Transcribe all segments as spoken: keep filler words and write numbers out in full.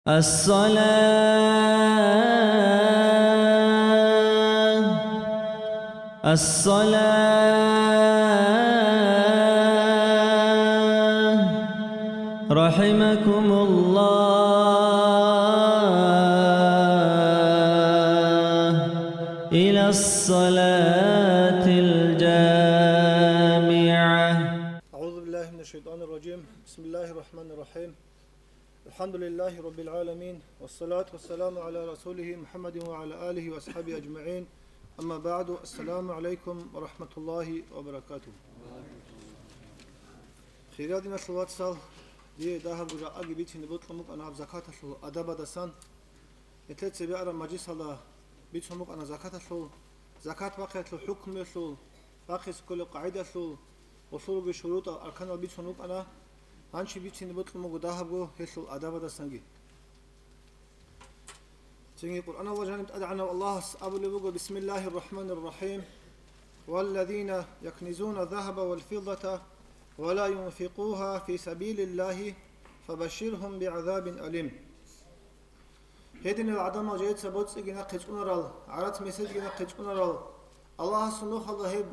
الصلاة، الصلاة، رحمكم الله، إلى الصلاة الجامعة. أعوذ بالله من الشيطان الرجيم. بسم الله الرحمن الرحيم. الحمد لله رب العالمين، والصلاة والسلام على رسوله محمد وعلى آله وأصحابه أجمعين. أما بعد، السلام عليكم ورحمة الله وبركاته. Хириял диналъул вацал, дие дагьабго жакъаги бицине бокьун букӀана гьаб закаталъул адабадасан. Нилъер цебе араб мажлисалда бицун букӀана закаталъул, закат бахъиялъул хӀукмуялъул, бахъизе кколеб къагӀидалъул, гъосул ругел шурутӀал, арканал бицун рукӀана, гьанчи бицине бокьун буго дагьабго гьелъул адабадасанги. Цинги Къуръаналда жаниб ТӀадегӀанав Аллагьас абулеб буго: بسم الله الرحمن الرحيم. والذين يكنزون الذهب والفضة ولا ينفقونها في سبيل الله فبشرهم بعذاب أليم. Гьединал гӀадамал жеца боцӀиги нахъе цӀунарал, гӀарац меседги нахъе цӀунарал, Аллагьасул нухалда гьеб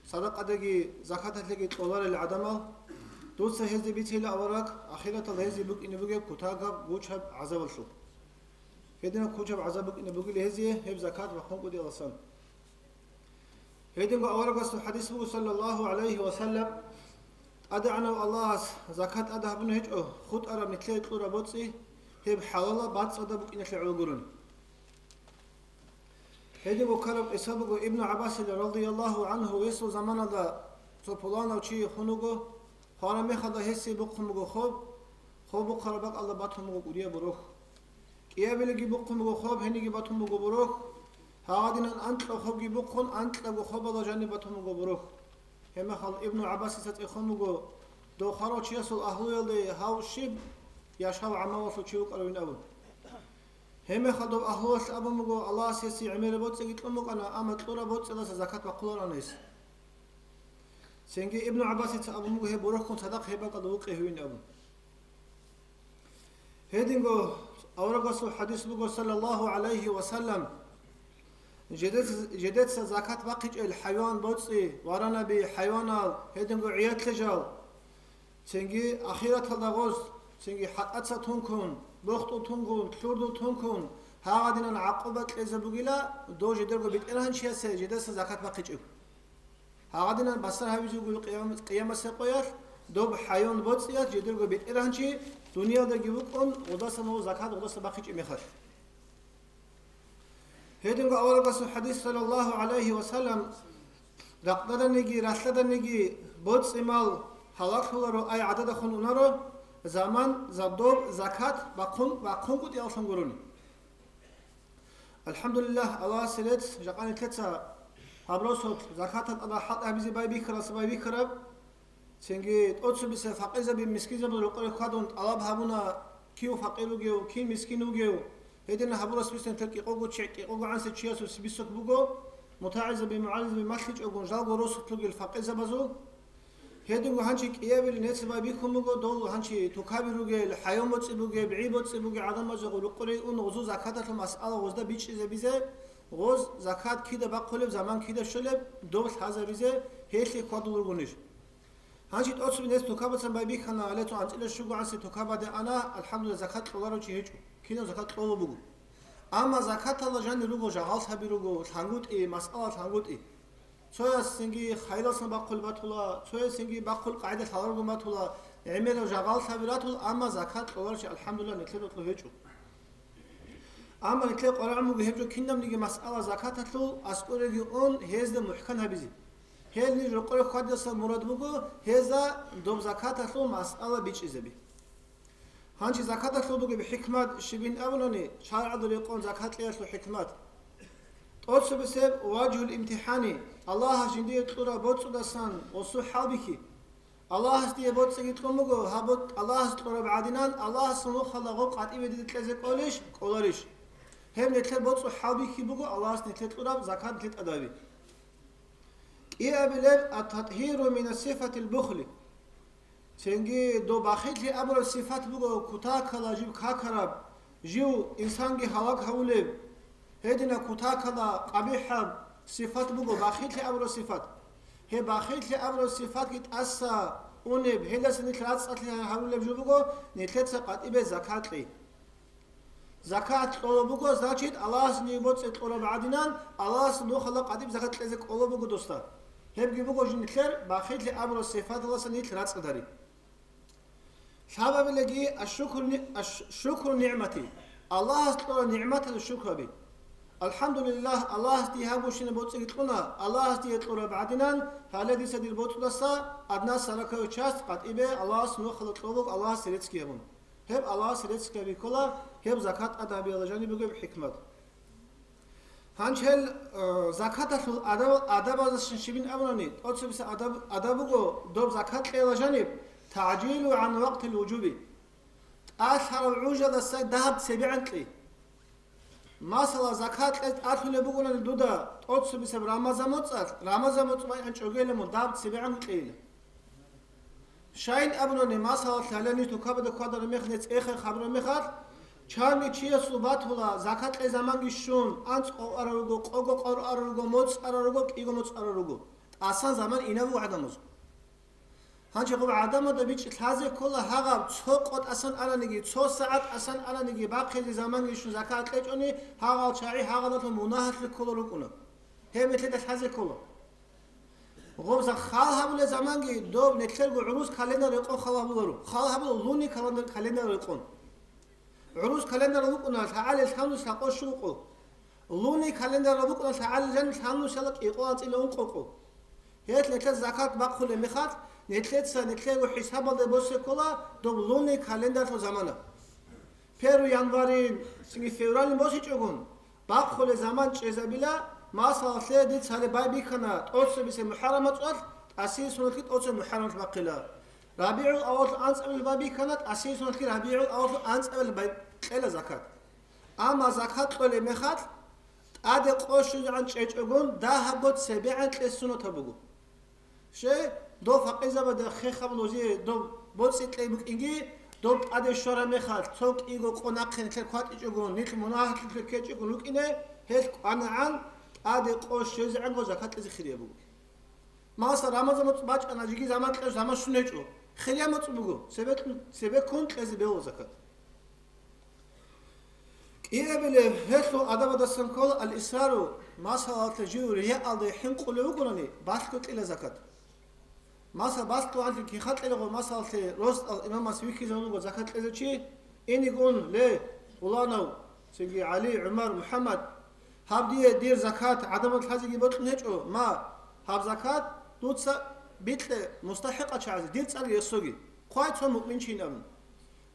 садакъадаги закаталъеги кьоларел гӀадамал, дуца гьезде бицейила авараг, ахираталда гьезие букӀине бугеб кутакаб гучаб гӀазабалъул. Гьединаб гучаб гӀазаб букӀине бугила гьезие гьеб закат бахъун кӀудияласан. Гьединго аварагасул хадис буго, саллаллагьу гӀалайгьи ва саллам, ТӀадегӀанав Аллагьас закат ада гьабуна гьечӀо, хутӀараб нилъее кьураб боцӀи, гьеб хӀалалаб бацӀцӀадаб букӀиналъе гӀоло гурони. Гьединго ккараб къиса буго, Ибну ГӀаббасил, радияллагьу гӀангьу, гьесул заманалда цо пуланав чи хун вуго, хвараб мехалда гьесие бухъун буго хоб, хоб бухъараб бакӀалда батун буго кӀудияб борохь. КӀиабилеги бухъун буго хоб, гьениги батун буго борохь. Гьагъадинан анкьа хобги бухъун, анкьабго хобалда жаниб батун буго борохь. Гьебмехалъ Ибну ГӀаббасица цӀехон буго, дов хварав чиясул агьлуялде гьав щиб яшав гӀаммалалъул чи вукӀаравин абун. Гьебмехалъ дов агьлуялъ абун буго, Аллагьас гьесие гӀемераб боцӀиги кьун букӀана, амма кьураб боцӀиялдаса закат бахъулароан гьес. Цинги Ибну ГӀаббасица абун буго, гьеб борохьгун цадахъ гьеб бакӀалда вукъе гьуин абун. Гьединго аварагасул хадис буго, саллаллагьу гӀалайгьи ва саллам, жедец-, жедеца закат бахъичӀел хӀайван боцӀи, варанаби, хӀайванал, гьединго гӀиялъе жал, цинги ахираталда гъоз, цинги хӀатӀаца тункун, бохтӀу тункун, лъурду тункун, гьагъадинан гӀакъуба кьезе бугила дов жидерго бетӀергьанчиясе жедеца закат бахъичӀеб. Гьагъадинан басар гьавизе вуго къиям-, къиямасеб къоялъ, доб хӀайван боцӀиялъ жидерго бетӀергьанчи дуниялдаги вукӀун, гъудасан гъов закат гъудаса бахъичӀеб мехалъ. Гьединго аварагасул хадис, саллаллагьу гӀалайгьи ва саллам, ракъдаданиги ралъаданиги боцӀи-мал гьалаклъуларо, ай гӀададахун унаро, заман, за-, доб закат бахъун, бахъун кӀудиялъун гурони. АлхӀамдулиллагь, Аллагьасе рецц, жакъа нилъеца гьаб росулъ закаталда хӀалтӀи гьабизе байбихьаралса байбихьараб, цинги тӀоцебесеб факъирзаби, мискинзабазул рокъоре хьвадун тӀалаб гьабуна, кив факъир вугев, кин мискин вугев. Гьедин гьабурас бицун нилъер кӀикъого чи-, кӀикъого гӀанасев чиясул список буго, мутагӀилзаби, мугӀалимзаби малъичӀогун жалго росулъ ругел факъирзабазул. Гьединго гьанчи кӀиабилин нецер байбихьун буго, дол гьанчи тукаби ругел, хӀайван боцӀи бугеб, гӀи боцӀи бугел гӀадамазего рукъуре ун гъозул закаталъул масъала гъозда бичӀчӀизабизе, гъоз закат кида бахъулеб, заман кида щолеб, доб лъазабизе, гьелъие хьвадул ругонищ? Гьанчи тӀоцебе нец тукабацан байбихьана, гьале цо анцӀила щуго гӀанасев тукабаде ана, алхӀамдулиллагь, закат кьоларав чи гьечӀо, кинав закат кьолеб буго. Амма закаталда жанир руго, жагьал саби руго, лъангутӀи, масъала лъангутӀи. Цояс цинги хайралсан бахъулеб батула, цояс цинги бахъул къагӀида лъаларгун батула, гӀемерал жагъал лъаби ратула, амма закат кьоларчи, алхӀамдулиллагь, нилъер рокьо гьечӀо. Амма нилъер къварагӀун буго гьеб жо кинабниги масъала закаталъул аскӀореги ун, гьезда мухӀкан гьабизе. Гьел ниж рокъоре хьвадиялъа мурад буго гьезда доб закаталъул масъала бичӀчӀизаби. Гьанже закаталъул бугеб хӀикмат щибин абунани, шаргӀалда рекъон закат кьеялъул хӀикмат. ТӀоцебесеб важгьул имтихӀани, Аллагьас жиндие кьураб боцӀудасан гъосул хӀалбихьи. Аллагьас дие боцӀиги кьун буго, гьаб боцӀ Аллагьас кьураб гӀадинан, Аллагьасул нухалда гъоб къватӀибе дида кьезе кӀолищ, кӀоларищ? Гьеб нилъер боцӀул хӀалбихьи буго Аллагьас нилъер кьураб закат нилъер тӀадаби. КӀиабилеб ат-татгьиру мина сифатил бухли. Цинги доб бахиллъи абураб сифат буго кутакала жиб какараб, жив инсанги гьалаг гьавулеб. Гьединаб кутакала къабихӀаб сифат буго бахиллъи абураб сифат. Гьеб бахиллъи абураб сифатги тӀаса унеб, гьелдаса нилъ рацӀцӀалъи гьарулеб жо буго, нилъеца къватӀибе закат кьей. Закат кьола буго, значит, Аллагьас ниб боцӀи кьураб гӀадинан, Аллагьас нухала къватӀиб закат кьезе кӀола буго досда. Гьебги буго жинлъер бахиллъи абураб сифаталдаса нилъ рацӀцӀадари. Лъабабилаги ашшукру ни-, аш-, шукру нигӀмати, Аллагьас кьураб нигӀматалда шукру гьаби. АлхӀамдулиллагь, Аллагьас дие гьаб бущинаб боцӀиги кьуна, Аллагьас дие кьураб гӀадинан, гьале дица дир боцӀудаса адназ сороковая часть къватӀибе Аллагьас нухала кьола буго, Аллагьасе реццги гьабун. Гьеб Аллагьасе рецц гьаби ккола, гьеб закат тӀадабиялда жаниб бугеб хӀикмат. Гьанже гьел, э, закаталъул адаб-, адабаздасан щибин абунани, тӀоцебесеб адаб, адаб буго доб закат кьеялда жаниб, тагӀжилу гӀан вакътил вужуби. ТӀалъараб гӀужалдаса дагьаб цебегӀан кьей. Масала, закат кьезе тӀалъулеб бугонани дуда тӀоцебесеб Рамазан моцӀалъ, Рамазан моцӀ байин чӀогейилан мун дагьаб цебегӀан кьейила. Щайин абунани, масала, лъалани тукабада хьвадараб мехалъ, нецӀ эхе хабураб мехалъ, чанги чиясул батула, закат кьей заманги щун, анцӀго арал руго, къого къорарал руго, моцӀ арал руго, кӀиго моцӀ арал руго. ТӀасан заман инаб буго гӀадамазул. Гьанже гъуб гӀадамазда бичӀчӀи лъазе ккола гьагъаб цо къо тӀасан ананиги, цо сагӀат тӀасан ананиги, бахъизе заманги щун закат кьечӀони, гьагъал чагӀи гьагъалдалъун мунагьалъе ккола рукӀуна. Гьеб нилъеда лъазе ккола. Гъоб за-, хал гьабулеб заманги доб нилъерго гӀурус календар рекъон хал гьабуларо. Хал гьабула лунный календар, календар рекъон. ГӀурус календар букӀуна лъагӀалил лъабнус лъабкъо щуго къо. Лунный календар букӀуна лъагӀалил жаниб лъабнусала кӀикъо анцӀила ункъо къо. Гьелъ нилъер закат бахъулеб мехалъ, нилъеца нилъерго хӀисабалда босе ккола доб лунный календарлъул замана. Первый январин, цинги февралин босичӀогун, бахъулеб заман чӀезабила, масалалъе, дица гьале байбихьана тӀоцебесеб МухӀаррам моцӀалъ, тӀасияб соналъги тӀоцебесеб МухӀаррамалъ бахъила. РабигӀул аввалалъул анцӀабилеб байбихьана, тӀасияб соналъги РабигӀул аввалалъул анцӀабилеб бай-, кьела закат. Амма закат кьолеб мехалъ, тӀаде къо щвезегӀан чӀечӀогун, дагьабго цебегӀан кьезе суннатаб буго. Щай, дов факъирзабазда хехаб лозие доб боцӀи кьей букӀинги, доб тӀаде щвараб мехалъ, цо кӀиго къо нахъе нилъер кватӀичӀого, нилъ мунагьалъулъе ккечӀого рукӀине, гьелъ кӀванагӀан тӀаде къо щвезегӀанго закат кьезе хирияб буго. Масала, Рамазан моцӀ бачӀана, жеги заман кьезе заман щун гьечӀо. Хирияб моцӀ буго, цебе-, цебеккун кьезе бегьула закат. КӀиабилеб гьелъул адабаздасан ккола ал-исрару, масалалъе жив рияалда хӀинкъулев вугони, балъго кьела закат. Масала, балъго гьанлъи киха кьелаго, масалалъе росдал имамас вихьизавун вуго закат кьезе чи, инигун, ле, пуланав, цинги ГӀали, ГӀумар, МухӀаммад, гьаб дие дир закат гӀадамал лъазеги бокьун гьечӀо, ма, гьаб закат дуца бикье мустахӀикъал чагӀазе, дир цӀар рехсоги, хъвай цо муъминчийин абун.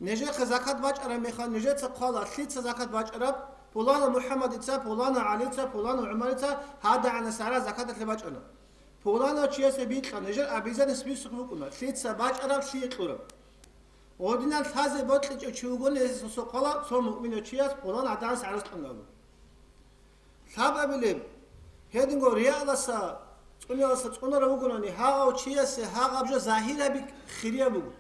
Нижехъе закат бачӀараб мехалъ, нижеца хъвала, лъица закат бачӀараб, пулана МухӀаммадица, пулана ГӀалица, пулана ГӀумарица гьадагӀанас гьарай закаталъе бачӀана. Пуланав чиясе бикьа, нижер обязательный список букӀуна, лъица бачӀараб, лъие кьураб. Гъодинан лъазе бокьичӀев чи вугони, гьесие хъвала цо муъминав чияс пулан гӀадамас гӀараз кьун абун. Лъабабилеб, гьединго рияалдаса, цӀуниялдаса цӀунарав вугони, гьагъав чиясе гьагъаб жо загьираб хирияб буго.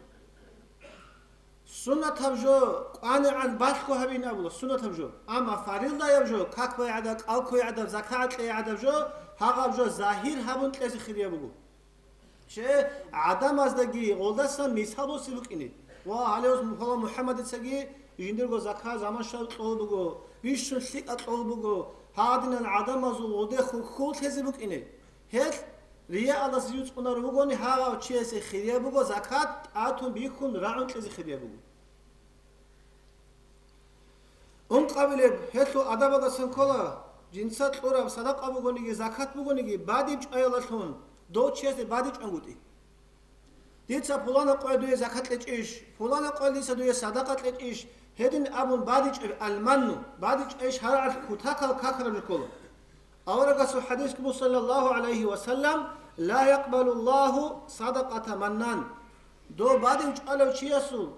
Суннатаб жо кӀванагӀан балъго гьабин абула, суннатаб жо. Амма фарилдаяб жо, как бай гӀадаб, кӀал кквей гӀадаб, закат кьей гӀадаб жо, гьагъаб жо загьир гьабун кьезе хирияб буго. Че, гӀадамаздаги гъолдасан мисал босизе букӀине. Ва гьале ус мухьала МухӀаммадицаги жиндирго закат заман щвал кьолеб буго, бищун лъикӀал кьолеб буго, гьадинан гӀадамазул гъоде хьул-, хьул лъезе букӀине. Гьелъ, рияалдаса жив цӀунарав вугони, гьагъав чиясе хирияб буго, закат тӀатун бихьун рагӀун кьезе хирияб буго. Ункъабилеб, гьелъул адабаздасан ккола, жинца кьураб садакъа бугониги, закат бугониги, бадиб чӀваялдалъун, дов чиясе бадиб чӀвангутӀи. Дица пулана къоялъ дуе закат кьечӀищ, пулана къоялъ дица дуе садакъа кьечӀищ, гьедин абун бадиб чӀвай, ал-манну, бадиб чӀвайищ гьарагӀалъ кутакал какараб жо ккола. Аварагасул хӀадис буго, саллаллагьу гӀалайгьи ва саллам, «Ла якъбалуллагьу садакъата маннан». Дов бадиб чӀвалев чиясул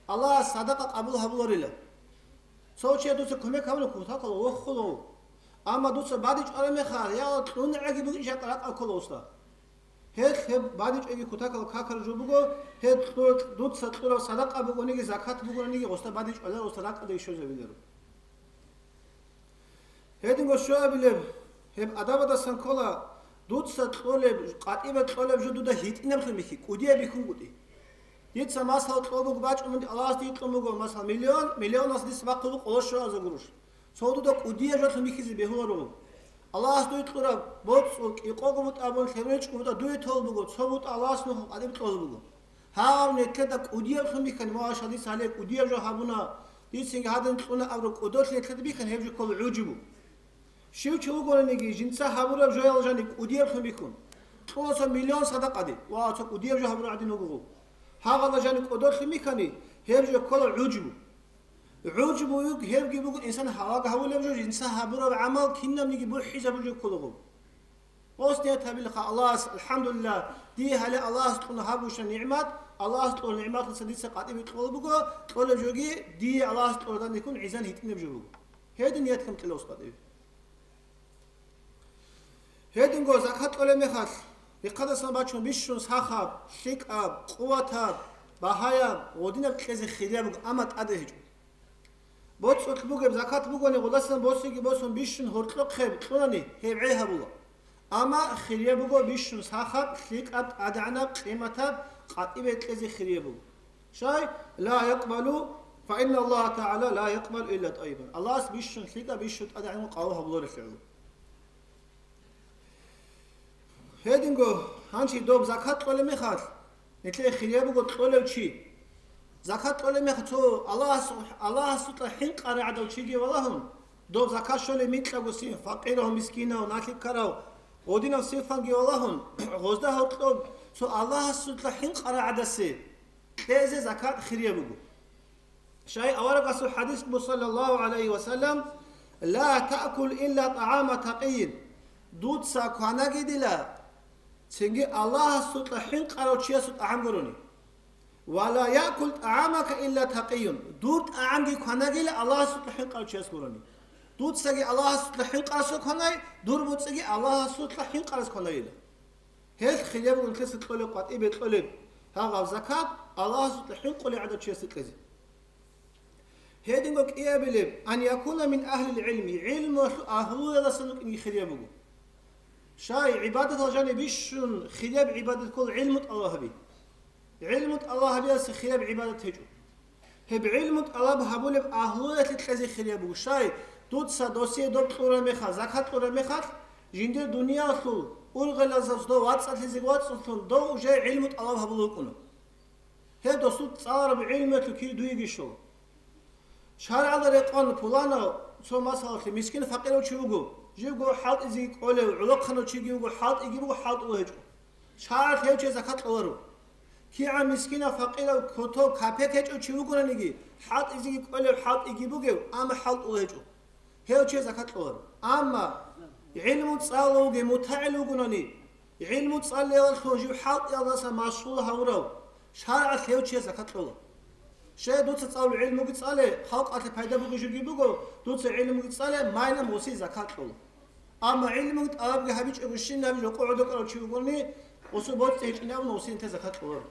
Аллагьас садакъа къабул гьабуларила. Цо чияс дуца кумек гьабуна, кутакал вохула. Амма дуца бадиб чӀвараб мехалъ, я кьунгӀаги бугищ ракӀа ккола усла. Гьел гьеб бадичӀоги кутакал какараб жо буго, гьеб кьу-, дуца кьураб садакъа бугониги, закат бугониги, гъосда бадичӀваларо, гъосда ракӀадаги щвезабиларо. Гьединго щвезабилеб, гьеб адабадасан ккола, дуца кьолеб, къватӀибе кьолеб жо дуда гьитӀинаб лъун бихьи, кӀудияб бихьунгутӀи. Дица масал кьолеб буго бачӀун, Аллагьас дие кьун буго, масал, миллион, миллионалъ дица бахъун буго къоло щуабилеб гуруш. Цо дуда кӀудияб жо лъун бихьизе бегьуларо. Аллагьас дуе кьураб боцӀул кӀикъого бутӀа абун, лъеберичӀого бутӀа дуе толеб буго, цо бутӀа Аллагьас нухалъ къватӀибе кьолеб буго. Гьагъаб нилъеда кӀудияб лъун бихьани, ва шадис гьале кӀудияб жо гьабуна, дица цинги гьадин кьуна абураб кӀодолъи нилъеда бихьани, гьеб жо ккола гӀужбу. Щив чи вугониги, жинца гьабураб жоял жани кӀудияб лъун бихьун. Кьуна цо миллион садакъаде, ва цо кӀудияб жо гьабураб гӀадин вуго. Гьагъала жани кӀодолъи бихьани, гьеб жо ккола гӀужбу. ГӀужбу гьебги буго инсан гьалаг гьавулеб жо, жинца гьабураб гӀамал кинабниги бухӀизабулеб жо кколаго. Гъос ният гьабилаха Аллагьас, алхӀамдулиллагь, дие гьале Аллагьас кьуна гьаб буща нигӀмат, Аллагьас кьураб нигӀматлъица дица къватӀибе кьолеб буго, кьолеб жоги дие Аллагьас кьураб данде ккун гӀизан гьитӀинаб жо буго. Гьедин ният ккун кьела гъос къватӀибе. Гьединго закат кьолеб мехалъ, рехъадасан бачун бищун сахаб, лъикӀаб, къуватаб, багьаяб, гъодинаб кьезе хирияб буго, амма тӀаде гьечӀо. БоцӀулъ бугеб закат бугони, гъодасан босиги босун бищун гьоркьохъеб кьунани, гьеб гӀей гьабула. Амма хирияб буго бищун сахаб, лъикӀаб, тӀадегӀанаб, къиматаб, къватӀибе кьезе хирияб буго. Щай? Ла якъбалу, фа инна Аллагьа тагӀала ла якъбалу илла тӀайибан. Аллагьас бищун лъикӀаб, бищун тӀадегӀанаб къабул гьабуларелъул. Гьединго, гьанчи доб закат кьолеб мехалъ, нилъее хирияб буго кьолев чи. Закат кьолеб мехалъ цо Аллагьас, Аллагьасукьа хӀинкъарай гӀадав чиги валагьун, доб закат щолеб микьагусин, факъирав, мискинав, налъи ккарав, гъодинав сифанги валагьун, гъозда гьоркьоб цо Аллагьасукьа хӀинкъарай гӀадасе кьезе закат хирияб буго. Щай аварагасул хадис буго, саллаллагьу гӀалайгьи ва саллам: «Ла таъкул илла тӀагӀама такъийин». Дуца кванаги дила, цинги Аллагьасукьа хӀинкъарав чиясул тӀагӀам гурони. «Ва ла яъкул тӀагӀамака илла такъийюн». Дур тӀагӀамги кванагила Аллагьасукьа хӀинкъарав чияс гурони. Дуцаги Аллагьасукьа хӀинкъарасул кванай, дур боцӀиги Аллагьасукьа хӀинкъарас кванайила. Гьелъ хирияб нилъеца кьолеб къватӀибе кьолеб гьагъаб закат Аллагьасукьа хӀинкъулей гӀадав чиясе кьезе. Гьединго кӀиабилеб: «Ан якуна мин агьлил гӀилми», гӀилмуялъул агьлуялдасан вукӀинги хирияб буго. Щай, гӀибадатал жаниб бищун хирияб гӀибадат ккола гӀилму тӀалаб гьаби. ГӀилму тӀалаб гьабиялъе хирияб гӀибадат гьечӀо. Гьеб гӀилму тӀалаб гьабулеб агьлуялъе кьезе хирияб буго. Щай, дуца досие доб кьураб мехалъ, закат кьураб мехалъ, жиндир дуниялалъул ургъелазул дов вацӀцӀалъизеги вацӀцӀалъун дов уже гӀилму тӀалаб гьабулев вукӀуна. Гьеб досул цӀалараб гӀилмуялъул кири дуеги щола. ШаргӀалда рекъон пуланав цо масалалъе мискин-факъирав чи вуго, живго хӀалтӀизеги кӀолев, гӀолохъанав чиги вуго, хӀалтӀиги буго, хӀалтӀулев гьечӀо. ШаргӀалъ гьев чи закат кьоларо. КигӀан мискинав-факъирав куток капек гьечӀев чи вугонаниги, хӀалтӀизеги кӀолев, хӀалтӀиги бугев, амма хӀалтӀулев гьечӀо, гьев чи закат кьоларо. Амма гӀилму цӀалулев вугев мутагӀил вугонани, гӀилму цӀалиялдалъун жив хӀалтӀиялдаса машгъул гьавурав, шаргӀалъ гьев чи закат кьола. Щай, дуца цӀалул гӀилмуги цӀале, халкъалъе пайда бугеб жоги буго, дуца гӀилмуги цӀале, майнаб гъосие закат кьола. Амма гӀилмуги тӀалабги гьабичӀого щинаб жо къо гӀодокӀарав чи вугони, гъосул боцӀи гьечӀин абун гъосие нилъер закат кьоларо.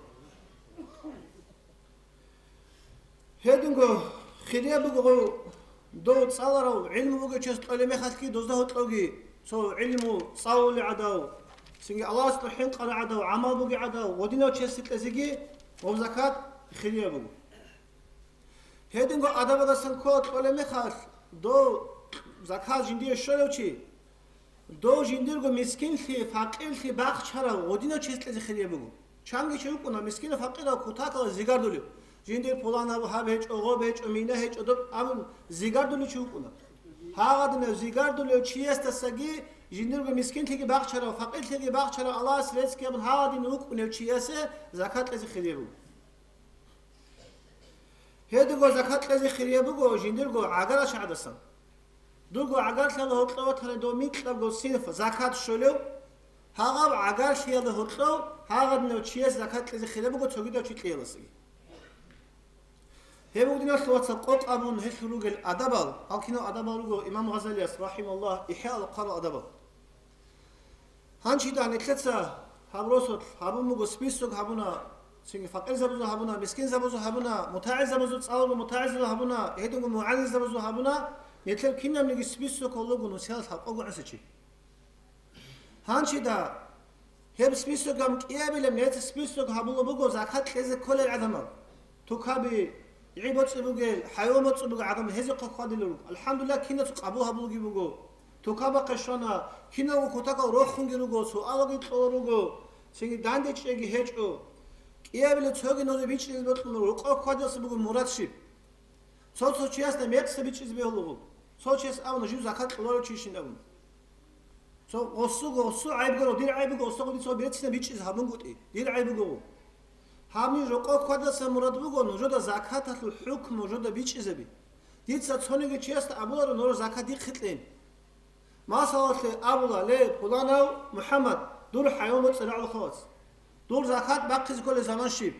Гьединго хирияб буго дов цӀаларав, гӀилму бугев чияс кьолеб мехалъги, дозда гьоркьовги цо гӀилму цӀалулев гӀадав, цинги Аллагьасда хӀинкъарав гӀадав, гӀамал бугев гӀадав, гъодинав чиясе кьезеги гъоб закат хирияб буго. Гьединго адабадасан ккола кьолеб мехалъ, дов закат жиндие щолев чи, дов жиндирго мискинлъи, факъирлъи бахчарав гъодинав чияс кьезе хирияб буго. Чанги чи вукӀуна мискинав-факъирав кутакалда зигардулев, жиндир пуланаб гьаб гьечӀо, гъоб гьечӀо, мина гьечӀо доб абун зигардулев чи вукӀуна. Гьагъадинав зигардулев чиясдасаги жиндирго мискинлъиги бахчарав, факъирлъиги бахчарав, Аллагьас реццги абун гьагъадин вукӀунев чиясе закат кьезе хирияб буго. Гьединго закат кьезе хирияб буго жиндирго гӀагар чагӀадасан. Дурго гӀагарлъиялда гьоркьов ватани дов микьабго синф закат щолев, гьагъаб гӀагарлъиялда гьоркьов гьагъадинав чияс закат кьезе хирияб буго цогидав чи кьеялдасаги. Гьеб буго, диналъул вацал, къокъ абун гьелъул ругел адабал, гьал кинал адабал руго имам Гъазалияс, рахималлагь, ИхӀяал хъварал адабал. Гьанчи дагь нилъеца Гьаб росулъ гьабун буго, список гьабуна, цинги факъирзабазул гьабуна, мискинзабазул гьабуна, мутагӀилзабазул, цӀалулго мутагӀилзабазул гьабуна, гьединго мугӀалимзабазул гьабуна, нилъер кинабниги список гьолого нусиялъ гьаб къого гӀиса чи. Гьанчида, гьеб список гьаб кӀиабилеб нилъер список гьабулеб буго закат кьезе кколел гӀадамал. Тукаби, гӀи боцӀи бугел, хӀайван боцӀи бугел гӀадамал гьезухъа хьвадулел руго. АлхӀамдулиллагь, кинаца къабул гьабулги буго. Тукабахъе щвана, киналго кутакал рохунги руго, суалги кьола руго, цинги дандечӀеги гьечӀо. КӀиабилеб цоги нужее бичӀчӀизе бокьун руго, рокъов хьвадиялъул буго мурад щиб. Цо-цо чиясда мекъса бичӀчӀизе бегьуларо. Цо чияс абуна, жив закат кьоларев чийищин абун. Цо гъосуго, гъосу гӀайб гуро, дир гӀайб буго, гъосда гъоди цо берцинаб бичӀчӀизе гьабунгутӀи, дир гӀайб буго. Гьаб нуж рокъов хьвадаса мурад буго, нужеда закаталъул хӀукму нужеда бичӀчӀизаби. Дица цониги чиясда абуларо, нужер закат дихъе кье. Масалалъе абула, ле, пуланав МухӀаммад, дур хӀайван боцӀи рагӀул хавац. Дур закат бахъизе кколеб заман щиб?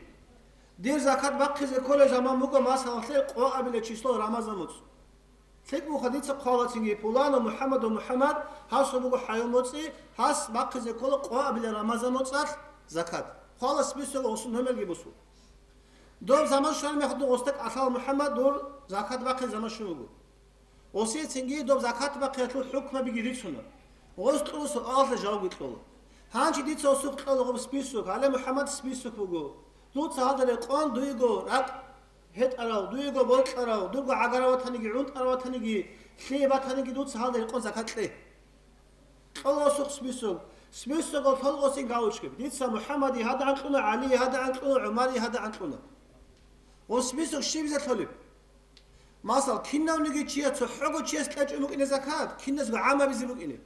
Дир закат бахъизе кколеб заман буго, масалалъе, къоабилеб число Рамазан моцӀ. ЛъикӀ буха дица хъвала цинги, пуланав МухӀаммад ва МухӀаммад, гьасул буго хӀайван боцӀи, гьас бахъизе ккола къоабилеб Рамазан моцӀалъ закат. Хъвала список, гъосул номерги босун. Доб заман щвараб мехалъ гъосда кӀалъала, МухӀаммад, дур закат бахъизе заман щун буго. Гъосие цинги доб закат бахъиялъул хӀукмабиги рицуна. Гъос кьула суалалъе жавабги кьола. Гьанже дица гъосухъ кьола гъоб список, гьале МухӀаммад список буго. Дуца гьалда рекъон дуего ракӀ гьетӀарав, дуего бокьарав, дурго гӀагарав ватаниги, гӀунтӀарав ватаниги, лъие батаниги дуца гьалда рекъон закат кье. Кьола гъосухъ список. Списокалъ лъола гъосие галочка. Дица МухӀаммадие гьадигӀан кьуна, ГӀалие гьадигӀан кьуна, ГӀумарие гьадигӀан кьуна. Гъос список щибизе лъолеб? Масал, кинавниги чияс, цохӀого чияс кьечӀеб букӀине закат, киназго гӀамабизе букӀине.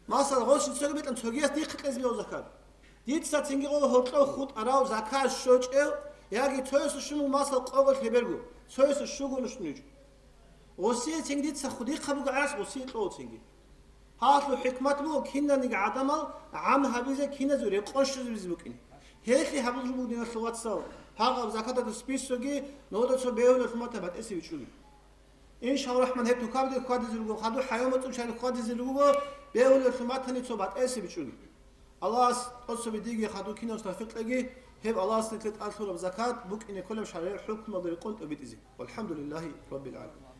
Масал, гъос цоги бетӀан цогияс дихъе кьезе бегьула закат. Дица цинги гъо гьоркьов хутӀарав, закат щочӀев, яги цоясул щун буго, масал, къого лъеберго, цоясул щуго нушнич. Гъосие цинги дица худихъа буго гӀарас, гъосие кьола цинги. Гьалъул хӀикмат буго, кинаниги гӀадамал гӀам гьабизе, киназул рекъон щвезабизе букӀин. Гьелъи гьабулеб жо буго, диналъул вацал, гьагъаб закаталъул списоги нуда цо бегьулелъул матан батӀисе бичӀчӀуги. Иншаллагь рахман, гьеб тукабде хьвадизе руго, хадур хӀайван боцӀул чагӀи хьвадизе руго, бегьулелъул матани цо батӀисе бичӀчӀуги. Аллагьас тӀоцебе диги хадур киназулъ тавфикъ кьеги, гьеб Аллагьас нилъее тӀад лъураб закат букӀине кколеб шаригӀ хӀукмалда рекъон тӀобитӀизе. ВалхӀамдулиллагьи раббил гӀаламин.